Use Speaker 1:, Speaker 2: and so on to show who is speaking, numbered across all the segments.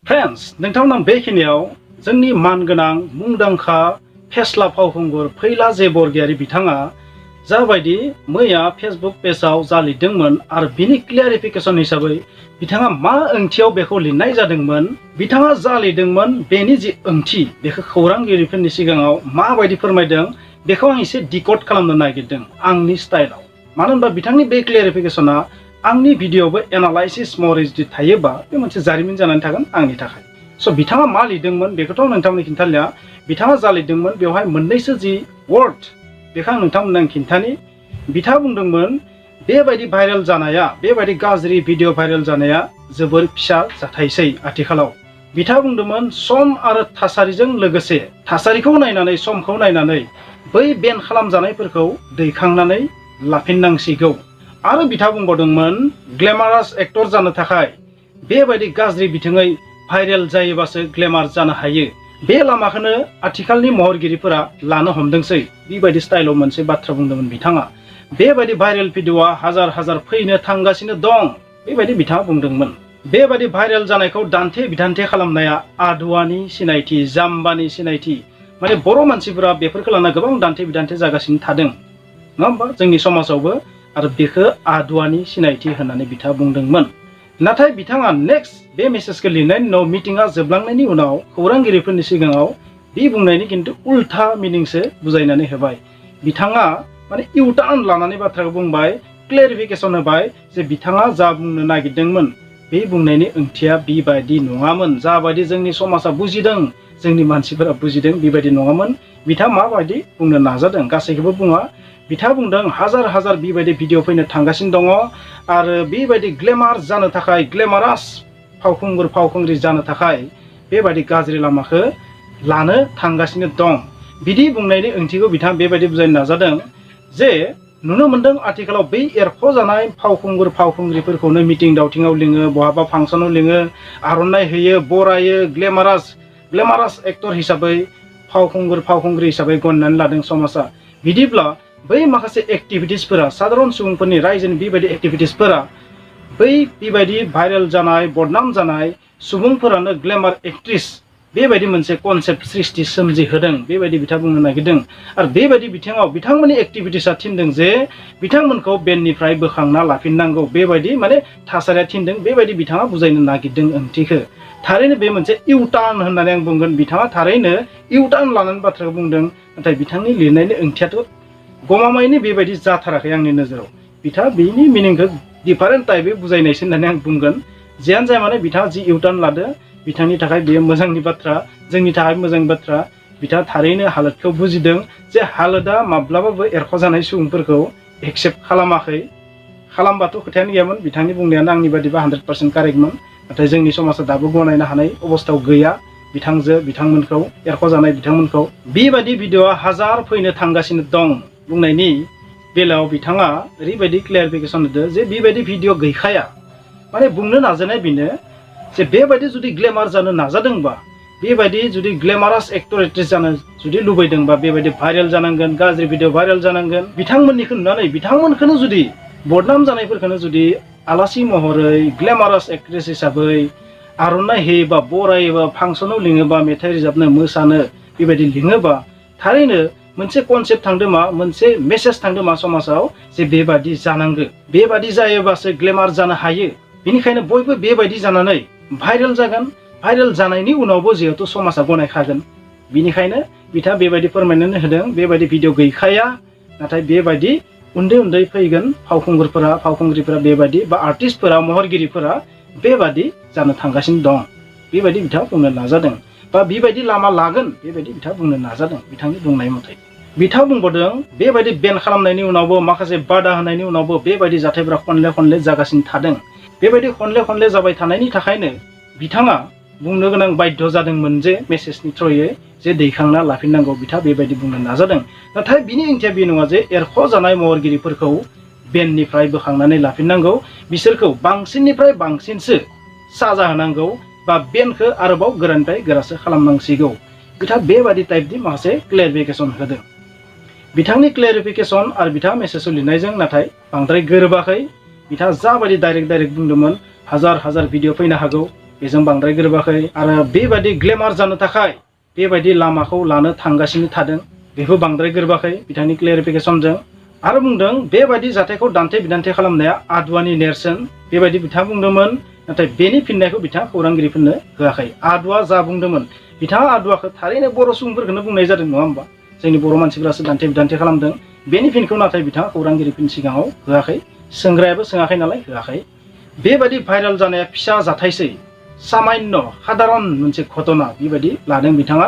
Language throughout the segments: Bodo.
Speaker 1: फ्रेंड्स नोंथांमोना बेखिनियाव जोंनि मानगोनां मुंदांखा फेस्ला फावखुंगुर फैला जे बरगयारी बिथाङा जाबायदि मैया फेसबुक पेजाव जा लिरदोंमोन आरो बिनि क्लियारिफिकेशन हिसाबै बिथाङा मा ओंथियाव बेखौ लिरनाय जादोंमोन बिथाङा जा लिरदोंमोन बेनि जि ओंथि बेखौ खौरांगिरिफोरनि सिगाङाव माबायदि फोरमायदों बेखौ आं एसे डिकोड खालामनो नागिरदों आंनि स्टाइलाव मानो होनबा बिथांनि बे क्लियारिफिकेशना आंनि भिडिअ'बो एनालाइसिस महरै जुदि थायोबा बे मोनसे जारिमिन जानानै थागोन आंनि थाखाय स' बिथाङा मा लिरदोंमोन बेखौथ' नोंथांमोननो खिन्थालिया बिथाङा जा लिरदोंमोन बेवहाय मोननैसो जि वर्ड बेखौ आं नोंथांमोननो खिन्थानि बिथाङा बुंदोंमोन बेबायदि भाइरेल जानाया बेबायदि गाज्रि भिडिअ भाइरेल जानाया जोबोर फिसा जाथायसै आथिखालाव बिथाङा बुंदोंमोन सम आरो थासारिजों लोगोसे थासारिखौ नायनानै समखौ नायनानै बै बेन खालामजानायफोरखौ दैखांनानै लाफिननांसिगौ आरो बिथाङा बुंबावदोंमोन ग्लेमारास एक्टर जानो थाखाय बेबायदि गाज्रि बिथिङै भाइरेल जायोबासो ग्लेमार जानो हायो बे लामाखौनो आथिखालनि महरगिरिफोरा लानो हमदोंसै बेबायदि स्टाइलाव मोनसे बाथ्रा बुंदोंमोन बिथाङा बेबायदि भाइरेल भिडिअआ हाजार हाजार फैनो थांगासिनो दं बेबायदि बिथाङा बुंदोंमोन बेबायदि भाइरेल जानायखौ दान्थे बिदान्थे खालामनाया आदुवानि सिनायथि जाम्बानि सिनायथि माने बर' मानसिफोरा बेफोरखौ लाना गोबां दान्थे बिदान्थे जागासिनो थादों नङा होमबा जोंनि समाजावबो आरो बेखौ आदुवानि सिनायथि होननानै बिथाङा बुंदोंमोन नाथाय बिथाङा नेक्स्ट बे मेसेजखौ लिरनायनि उनाव मिटिंआ जोबलांनायनि उनाव खौरांगिरिफोरनि सिगाङाव बे बुंनायनि खिन्थु उल्था मिनिंसो बुजायनानै होबाय बिथाङा माने इउटार्न लानानै बाथ्राखौ बुंबाय क्लेरिफिकेशन होबाय जे बिथाङा जा बुंनो नागिरदोंमोन बे बुंनायनि ओंथिया बेबायदि नङामोन जाबायदि जोंनि समाजा बुजिदों जोंनि मानसिफोरा बुजिदों बेबायदि नङामोन बिथाङा माबायदि बुंनो नाजादों गासैखौबो बुङा बिथाङा बुंदों हाजार हाजार बेबायदि भिडिअ फैनो थांगासिनो दङ आरो बेबायदि ग्लेमार जानो थाखाय ग्लेमारास फावखुंगुर फावखुंग्रि जानो थाखाय बेबायदि गाज्रि लामाखौ लानो थांगासिनो दं बिदि बुंनायनि ओंथिखौ बिथाङा बेबायदि बुजायनो नाजादों जे नुनो मोनदों आथिखालाव बै एरख'जानाय फावखुंगुर फावखुंग्रिफोरखौनो मिटिं दावथिङाव लिङो बहाबा फांसनाव लिङो आर'नाइ होयो बरायो ग्लेमारास एक्टर हिसाबै फावखुंगुर फावखुंग्रि हिसाबै गनायनानै लादों समाजा बिदिब्ला बै माखासे एक्टिभिटिसफोरा साधारन सुबुंफोरनि रायजोनि बेबायदि एक्टिभिटिसफोरा बै बेबायदि भाइरेल जानाय बदनाम जानाय सुबुंफोरानो ग्लेमार एक्ट्रिस बेबायदि मोनसे कनसेप्ट सृष्टि सोमजिहोदों बेबायदि बिथाङा बुंनो नागिरदों आरो बेबायदि बिथिङाव बिथांमोननि एक्टिभिटिसआ थिनदों जे बिथांमोनखौ बेननिफ्राय बोखांना लाफिननांगौ बेबायदि माने थासारिया थिनदों बेबायदि बिथाङा बुजायनो नागिरदों ओंथिखौ थारैनो बे मोनसे इउटार्न होननानै आं बुंगोन बिथाङा थारैनो इउटार्न लानानै बाथ्राखौ बुंदों नाथाय बिथांनि लिरनायनि ओंथियाथ' गमामायैनो बेबायदि जाथाराखै आंनि नोजोराव बिथाङा बेनि मिनिंखौ डिफारेन्ट टाइपै बुजायनायसो होननानै आं बुंगोन जियानो जाया माने बिथाङा जि इउटार्न लादो बिथांनि थाखाय बेयो मोजांनि बाथ्रा जोंनि थाखाय मोजांनि बाथ्रा बिथाङा थारैनो हालोदखौ बुजिदों जे हालोदा माब्लाबाबो एरख'जानाय सुबुंफोरखौ एक्सेप्ट खालामाखै खालामबाथ' खोथायानो गैयामोन बिथांनि बुंनायानो आंनि बादिबा 100% कारेक्टमोन नाथाय जोंनि समाजा दाबो गनायनो हानाय अबस्थायाव गैया बिथांमोनखौ एरख'जानाय बिथांमोनखौ बेबायदि भिडिअआ हाजार फैनो थांगासिनो दं बुंनायनि बेलायाव बिथाङा ओरैबायदि क्लियारिफिकेशन होदो जे बेबायदि भिडिअ गैखाया माने बुंनो नाजानाय बेनो जे बेबायदि जुदि ग्लेमार जानो नाजादोंबा बेबायदि जुदि ग्लेमारास एक्टर एक्ट्रेस जानो जुदि लुबैदोंबा बेबायदि भाइरेल जानांगोन गाज्रि भिडिअ भाइरेल जानांगोन बिथांमोननिखौ नुनानै बिथांमोनखौनो जुदि बदनाम जानायफोरखौनो जुदि आलासि महरै ग्लेमारास एक्ट्रेस हिसाबै आर'नाइ होयोबा बरायोबा फांसनाव लिङोबा मेथाइ रोजाबनो मोसानो बेबायदि लिङोबा थारैनो मोनसे कनसेप्ट थांदों मा मोनसे मेसेज थांदों मा समाजाव जे बेबायदि जानांगौ बेबायदि जायोबासो ग्लेमार जानो हायो बेनिखायनो बयबो बेबायदि जानानै भाइरेल जागोन भाइरेल जानायनि उनावबो जिहेतु समाजा गनायखागोन बिनिखायनो बिथाङा बेबायदि फोरमायनानै होदों बेबायदि भिडिअ गैखाया नाथाय बेबायदि उन्दै उन्दै फैगोन फावखुंग्रिफोरा बेबायदि बा आर्टिस्टफोरा महरगिरिफोरा बेबायदि जानो थांगासिनो दं बेबायदि बिथाङा बुंनो नाजादों बा बेबायदि लामा लागोन बेबायदि बिथाङा बुंनो नाजादों बिथांनि बुंनाय मथे बिथाङा बुंबावदों बेबायदि बेन खालामनायनि उनावबो माखासे बादा होनायनि उनावबो बेबायदि जाथायफोरा खनले जागासिनो थादों बेबायदि खनले जाबाय थानायनि थाखायनो बिथाङा बुंनो गोनां बाध्य जादोंमोन जे मेसेजनि थ्रुयै जे दैखांना लाफिननांगौ बिथाङा बेबायदि बुंनो नाजादों नाथाय बिनि ओंथिया बे नङा जे एरख'जानाय महरगिरिफोरखौ बेननिफ्राय बोखांनानै लाफिननांगौ बिसोरखौ बांसिननिफ्राय बांसिनसो साजा होनांगौ बा बेनखौ आरोबाव गोरानिफ्राय गोरासो खालामनांसिगौ बिथाङा बेबायदि टाइपनि माखासे क्लियारिफिकेशन होदों बिथांनि क्लियारिफिकेशन आरो बिथाङा मेसेज लिरनायजों नाथाय बांद्राय गोरोबाखै बिथाङा जाबायदि डाइरेक्ट बुंदोंमोन हाजार भिडिअ फैनो हागौ बेजों बांद्राय गोरोबाखै आरो बेबायदि ग्लेमार जानो थाखाय बेबायदि लामाखौ लानो थांगासिनो थादों बेबो बांद्राय गोरोबाखै बिथांनि क्लेरिफिकेसनजों आरो बुंदों बेबायदि जाथायखौ दान्थे बिदान्थे खालामनाया आदुवानि नेरसोन बेबायदि बिथाङा बुंदोंमोन नाथाय बेनि फिननायखौ बिथाङा खौरांगिरिफोरनो होआखै आदुवा जा बुंदोंमोन बिथाङा आदुवाखौ थारैनो बर' सुबुंफोरखौनो बुंनाय जादों नङा होमबा जोंनि बर' मानसिफोरासो दान्थे बिदान्थे खालामदों बेनि फिनखौ नाथाय बिथाङा खौरांगिरिफोरनि सिगाङाव होआखै सोंग्रायाबो सोङाखै नालाय होआखै बेबायदि भाइरेल जानाया फिसा जाथायसै सामान्य साधारन मोनसे घटना बेबायदि लादों बिथाङा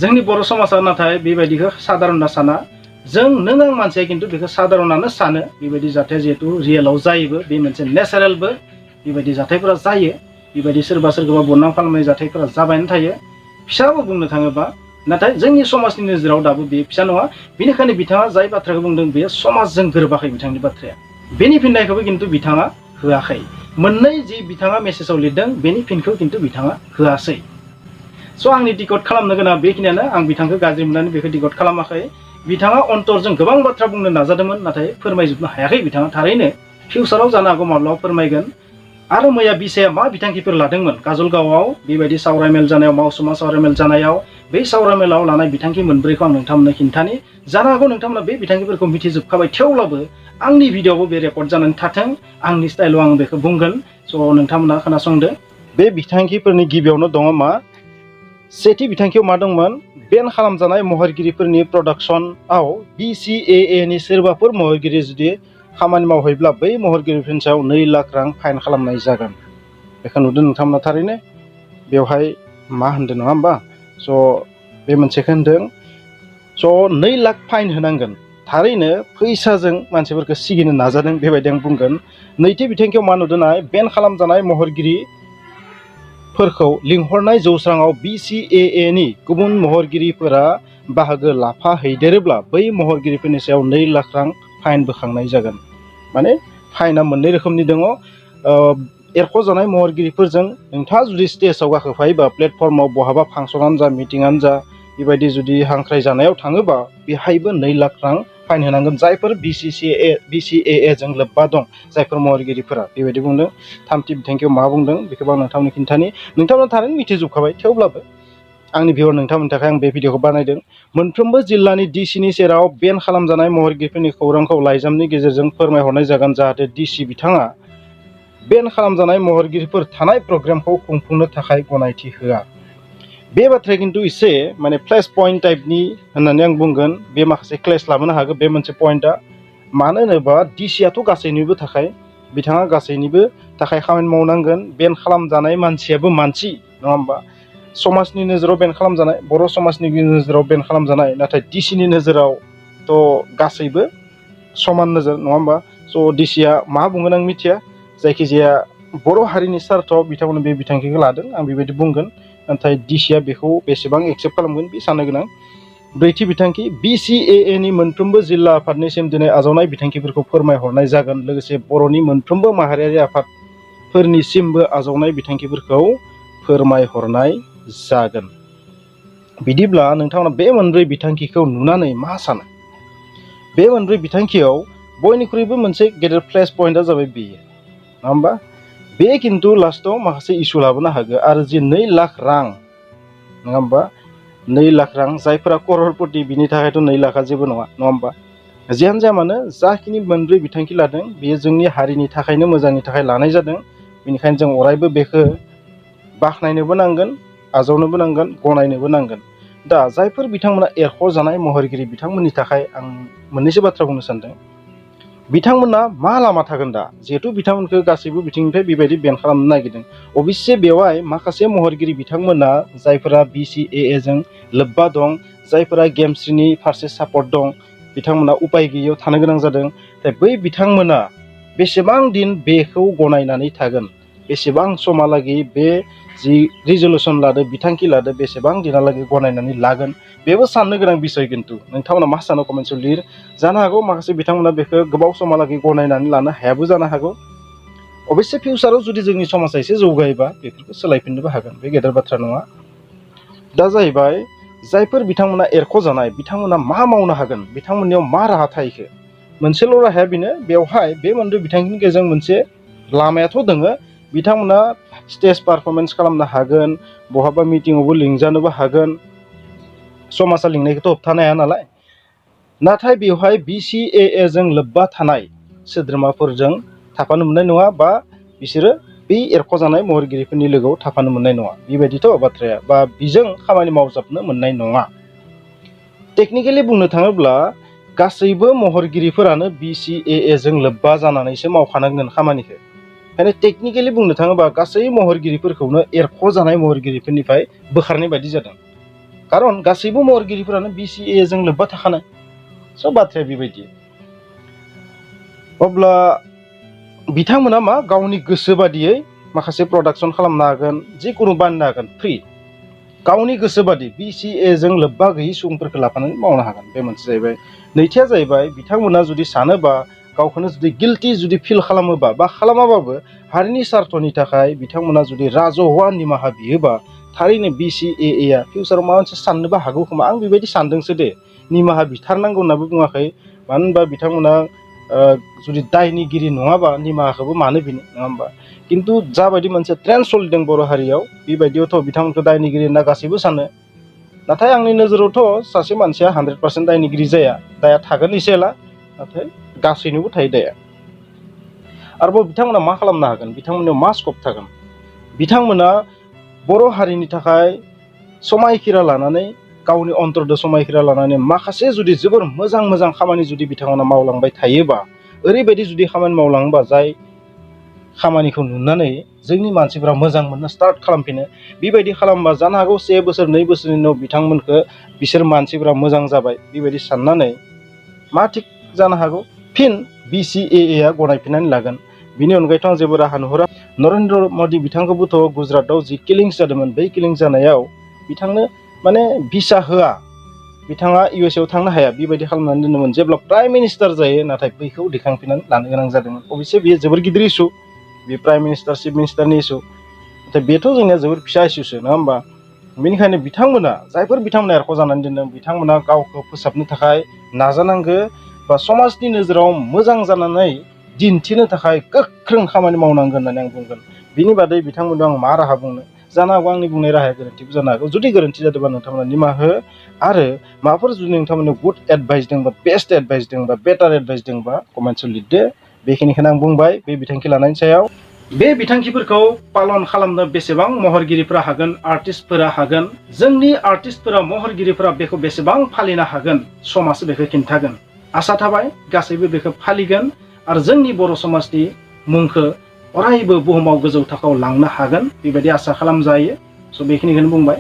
Speaker 1: जोंनि बर' समाजा नाथाय बेबायदिखौ साधारन होनना साना जों नों आं मानसिया खिन्थु बेखौ साधारनानो सानो बेबायदि जाथाया जिहेतु रियेलाव जायोबो बे मोनसे नेचारेलबो बेबायदि जाथायफोरा जायो बेबायदि सोरबा सोरखौबा बदनाम खालामनाय जाथायफोरा जाबायानो थायो फिसाबो बुंनो थाङोबा नाथाय जोंनि समाजनि नोजोराव दाबो बे फिसा नङा बेनिखायनो बिथाङा जाय बाथ्राखौ बुंदों बेयो समाजजों गोरोबाखै बिथांनि बाथ्राया बेनि फिननायखौबो खिन्थु बिथाङा होआखै मोननै जि बिथाङा मेसेजाव लिरदों बेनि फिनखौ खिन्थु बिथाङा होआसै स' आंनि डिकड खालामनो गोनां बेखिनियानो आं बिथांखौ गाज्रि मोननानै बेखौ डिकड खालामाखै बिथाङा अन्तरजों गोबां बाथ्रा बुंनो नाजादोंमोन नाथाय फोरमायजोबनो हायाखै बिथाङा थारैनो फिउचाराव जानो हागौ माब्लाबा फोरमायगोन आरो मैया बिसाया मा बिथांखिफोर लादोंमोन काजलगावआव बेबायदि सावरायमेल जानायाव मावसुमा सावरायमेल जानायाव बै सावरायमेलाव लानाय बिथांखि मोनब्रैखौ आं नोंथांमोननो खिन्थानि जानो हागौ नोंथांमोना बे बिथांखिफोरखौ मिथिजोबखाबाय थेवब्लाबो आंनि भिडिअ'आवबो बे रेकर्ड जानानै थाथों आंनि स्टाइलाव आं बेखौ बुंगोन स' नोंथांमोना खोनासंदो बे बिथांखिफोरनि गिबियावनो दङ मा सेथि बिथांखियाव मा दंमोन बेन खालामजानाय महरगिरिफोरनि प्रडाक्शनआव BCAA नि सोरबाफोर महरगिरि जुदि खामानि मावहैब्ला बै महरगिरिफोरनि सायाव 2 लाख रां फाइन खालामनाय जागोन बेखौ नुदों नोंथांमोना थारैनो बेवहाय मा होनदों नङा होमबा स' बे मोनसेखौ होनदों स' 2 लाख फाइन होनांगोन थारैनो फैसाजों मानसिफोरखौ सिगिनो नाजादों बेबायदि आं बुंगोन नैथि बिथांखियाव मा नुदों बेन खालामजानाय महरगिरिफोरखौ लिंहरनाय जौस्राङाव BCAA नि गुबुन महरगिरिफोरा बाहागो लाफाहैदेरोब्ला बै महरगिरिफोरनि सायाव 2 लाख रां फाइन बोखांनाय जागोन माने फाइना मोननै रोखोमनि दङ एरख'जानाय महरगिरिफोरजों नोंथाङा जुदि स्टेजआव गाखोफायोबा प्लेटफर्माव बहाबा फांसनानो जा मिटिङानो जा बेबायदि जुदि हांख्राय जानायाव थाङोबा बेहायबो 2 लाख रां फाइन होनांगोन जायफोर BCAA जों लोब्बा दं जायफोर महरगिरिफोरा बेबायदि बुंदों थामथि बिथांखियाव मा बुंदों बेखौबो आं नोंथांमोननो खिन्थानि नोंथांमोना थारैनो मिथिजोबखाबाय थेवब्लाबो आंनि भिडिअ नोंथांमोननि थाखाय आं बे भिडिअखौ बानायदों मोनफ्रोमबो जिल्लानि DCनि सेराव बेन खालामजानाय महरगिरिफोरनि खौरांखौ लाइजामनि गेजेरजों फोरमायहरनाय जागोन जाहाथे DC बिथाङा बेन खालामजानाय महरगिरिफोर थानाय प्रग्रामखौ खुंफुंनो थाखाय गनायथि होआ बे बाथ्राया खिन्थु एसे माने फ्लेश पइन्ट टाइपनि होननानै आं बुंगोन बे माखासे क्लेश लाबोनो हागौ बे मोनसे पइन्टआ मानो होनोबा DCआथ' गासैनिबो थाखाय बिथाङा गासैनिबो थाखाय खामानि मावनांगोन बेन खालामजानाय मानसियाबो मानसि नङा होमबा समाजनि नोजोराव बेन खालामजानाय बर' समाजनि नोजोराव बेन खालामजानाय नाथाय DCनि नोजोरावथ' गासैबो समान नोजोर नङा होमबा स' DCआ मा बुंगोन आं मिथिया जायखिजाया बर' हारिनि स्वार्थआव बिथांमोना बे बिथांखिखौ लादों आं बेबायदि बुंगोन नाथाय DCआ बेखौ बेसेबां एक्सेप्ट खालामगोन बे साननो गोनां ब्रैथि बिथांखि BCAA नि मोनफ्रोमबो जिल्ला आफादनिसिम दिनै आजावनाय बिथांखिफोरखौ फोरमायहरनाय जागोन लोगोसे बर'नि मोनफ्रोमबो माहारियारि आफादफोरनिसिमबो आजावनाय बिथांखिफोरखौ फोरमायहरनाय जागोन बिदिब्ला नोंथांमोना बे मोनब्रै बिथांखिखौ नुनानै मा सानो बे मोनब्रै बिथांखियाव बयनिख्रुइबो मोनसे गेदेर फ्लेश पइन्टआ जाबाय बेयो नङा होमबा बे खिन्थु लास्टआव माखासे इस्यु लाबोनो हागौ आरो जि 2 लाख रां नङा होमबा 2 लाख रां जायफोरा कररपति बिनि थाखायथ' 2 लाखा जेबो नङा होमबा जियानो जाया मानो जाखिनि मोनब्रै बिथांखि लादों बेयो जोंनि हारिनि थाखायनो मोजांनि थाखाय लानाय जादों बेनिखायनो जों अरायबो बेखौ बाख्नायनोबो नांगोन आजावनोबो नांगोन गनायनोबो नांगोन दा जायफोर बिथांमोना एरख'जानाय महरगिरि बिथांमोननि थाखाय आं मोननैसो बाथ्रा बुंनो सानदों बिथांमोना मा लामा थागोन दा जिहेथु बिथांमोनखौ गासैबो बिथिंनिफ्राय बेबायदि बेन खालामनो नागिरदों अबयसे बेवहाय माखासे महरगिरि बिथांमोना जायफोरा BCAA जों लोब्बा दं जायफोरा गेमस्रिनि फारसे सापर्ट दं बिथांमोना उपाय गैयैयाव थानो गोनां जादों बै बिथांमोना बेसेबां दिन बेखौ गनायनानै थागोन बेसेबां समहालागै बे जि रिजल्युसन लादो बिथांखि लादो बेसेबां दिनहालागै गनायनानै लागोन बेबो साननो गोनां बिसय खिन्थु नोंथांमोना मा सानो कमेन्टआव लिर जानो हागौ माखासे बिथांमोना बेखौ गोबाव समहालागै गनायनानै लानो हायाबो जानो हागौ अबयसे फिउचाराव जुदि जोंनि समाजा एसे जौगायोबा बेफोरखौ सोलायफिननोबो हागोन बे गेदेर बाथ्रा नङा दा जाहैबाय जायफोर बिथांमोना एरख'जानाय बिथांमोना मा मावनो हागोन बिथांमोननियाव मा राहा थाहैखो मोनसेल' राहाया बेनो बेवहाय बे मोनब्रै बिथांखिनि गेजेरजों मोनसे लामायाथ' दोङो
Speaker 2: बिथांमोना स्टेज पारफरमेन्स खालामनो हागोन बहाबा मिटिंआवबो लिंजानोबो हागोन समाजा लिंनायखौथ' होबथानो हाया नालाय नाथाय बेवहाय BCAA जों लोब्बा थानाय सोद्रोमाफोरजों थाफानो मोननाय नङा बा बिसोरो बे एरख'जानाय महरगिरिफोरनि लोगोआव थाफानो मोननाय नङा बेबायदिथ' बाथ्राया बा बिजों खामानि मावजाबनो मोननाय नङा टेकनिकेलि बुंनो थाङोब्ला गासैबो महरगिरिफोरानो BCAA जों लोब्बा जानानैसो मावखानांगोन खामानिखौ ओंखायनो टेकनिकेलि बुंनो थाङोबा गासै महरगिरिफोरखौनो एरख'जानाय महरगिरिफोरनिफ्राय बोखारनाय बायदि जादों खारन गासैबो महरगिरिफोरानो BCAA जों लोब्बा थाखानाय स' बाथ्राया बेबायदि अब्ला बिथांमोना मा गावनि गोसो बादियै माखासे प्रडाक्सन खालामनो हागोन जिखुनु बानायनो हागोन फ्रि गावनि गोसो बादि BCAA जों लोब्बा गैयै सुबुंफोरखौ लाफानानै मावनो हागोन बे मोनसे जाहैबाय नैथिया जाहैबाय बिथांमोना जुदि सानोबा गावखौनो जुदि गिल्टी जुदि फिल खालामोबा बा खालामाबाबो हारिनि स्वार्थनि थाखाय बिथांमोना जुदि राजहुवा निमाहा बियोबा थारैनो BCAA आ फिउचाराव माबा मोनसे साननोबो हागौ खोमा आं बेबायदि सानदोंसो दे निमाहा बिथारनांगौ होननाबो बुङाखै मानो होनबा बिथांमोना जुदि दायनिगिरि नङाबा निमाहाखौबो मानो बिनो नङा होमबा किन्तु जाबायदि मोनसे ट्रेन्ड सोलिदों बर' हारियाव बेबायदियावथ' बिथांमोनखौ दायनिगिरि होनना गासैबो सानो नाथाय आंनि नोजोरावथ' सासे मानसिया 100% दायनिगिरि जाया दाया थागोन एसेला नाथाय गासैनोबो थायो दाया आरोबाव बिथांमोना मा खालामनो हागोन बिथांमोननियाव मा स्कप थागोन बिथांमोना बर' हारिनि थाखाय समायखिरा लानानै गावनि अन्तरदो समायखिरा लानानै माखासे जुदि जोबोर मोजां मोजां खामानि जुदि बिथांमोना मावलांबाय थायोबा ओरैबायदि जुदि खामानि मावलाङोबा जाय खामानिखौ नुनानै जोंनि मानसिफोरा मोजां मोननो स्टार्ट खालामफिनो बेबायदि खालामबा जानो हागौ 1 बोसोर 2 बोसोरनि उनाव बिथांमोनखौ बिसोर मानसिफोरा मोजां जाबाय बेबायदि साननानै मा थिग जानो हागौ फिन BCAA आ गनायफिननानै लागोन बिनि अनगायैथ' आं जेबो राहा नुहुरा नरेन्द्र मदि बिथांखौबोथ' गुजरातआव जि किलिंस जादोंमोन बै किलिंस जानायाव बिथांनो माने भिसा होआ बिथाङा USA आव थांनो हाया बेबायदि खालामनानै दोनदोंमोन जेब्ला प्राइम मिनिस्टार जायो नाथाय बैखौ दैखांफिननानै लानो गोनां जादोंमोन अबयसे बेयो जोबोर गिदिर इसु बे प्राइम मिनिस्टार चिफ मिनिस्टारनि इसु नाथाय बेथ' जोंनिया जोबोर फिसा इसुसो नङा होमबा बेनिखायनो बिथांमोना जायफोर बिथांमोना एरख'जानानै दोनदों बिथांमोना गावखौ फोसाबनो थाखाय नाजानांगौ बा समाजनि नोजोराव मोजां जानानै दिन्थिनो थाखाय गोख्रों खामानि मावनांगोन होननानै आं बुंगोन बिनि बादै बिथांमोननो आं मा राहा बुंनो जानो हागौ आंनि बुंनाय राहाया गोरोन्थिबो जानो हागौ जुदि गोरोन्थि जादोंबा नोंथांमोना निमाहा हो आरो माबाफोर जुदि नोंथांमोननो गुड एडभाइस दंबा बेस्ट एडभाइस दंबा बेटार एडभाइस दंबा कमेन्ट्सआव लिरदो बेखिनिखौनो आं बुंबाय बे बिथांखि लानायनि सायाव
Speaker 1: बे बिथांखिफोरखौ पालन खालामनो बेसेबां महरगिरिफोरा हागोन आर्टिस्टफोरा हागोन जोंनि आर्टिस्टफोरा महरगिरिफोरा बेखौ बेसेबां फालिनो हागोन समाजआ बेखौ खिन्थागोन आसा थाबाय गासैबो बेखौ फालिगोन आरो जोंनि बर' समाजनि मुंखौ अरायबो बुहुमाव गोजौ थाखोआव लांनो हागोन बेबायदि आसा खालामजायो स' बेखिनिखौनो बुंबाय